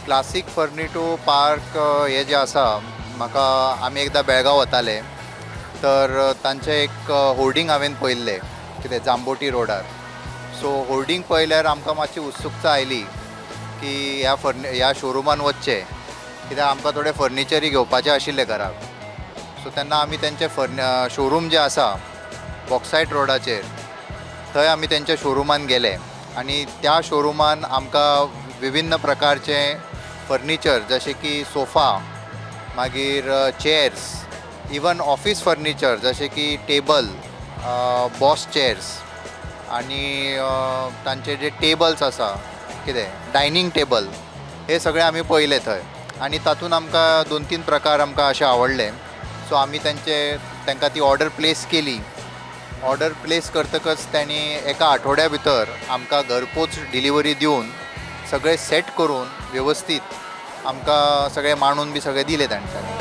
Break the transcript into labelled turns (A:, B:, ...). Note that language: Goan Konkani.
A: क्लासीक फर्निटो पार्क हे जे आसा, म्हाका आमी एकदां बेळगांव वताले तर तांचें एक होर्डींग हांवें पळयल्लें कितें जांबोटी रोडार. सो होर्डींग पळयल्यार आमकां मातशी उत्सुकता आयली की ह्या शोरुमान वचचें, कित्याक आमकां थोडें फर्निचरूय घेवपाचें आशिल्लें घराक. सो तेन्ना आमी तेंचें शोरूम जें आसा बॉक्सायट रोडाचेर, थंय आमी तेंच्या शोरुमान गेले आनी त्या शोरुमान आमकां विभिन्न प्रकारचे फर्निचर जशें की सोफा, मागीर चेअर्स, इवन ऑफीस फर्निचर जशें की टेबल, बॉस चेअर्स आनी तांचे जे टेबल्स आसा, कितें डायनींग टेबल, हे सगळे आमी पळयले थंय आनी तातूंत आमकां दोन तीन प्रकार आमकां अशे आवडले. सो आमी तांकां ती ऑर्डर प्लेस केली. ऑर्डर प्लेस करतकच तांणी एका आठवड्या भितर आमकां घरपोच डिलिव्हरी दिवन सगळें सेट करून वेवस्थीत आमकां सगळें मांडून बी सगळें दिलें तांच्यांनी.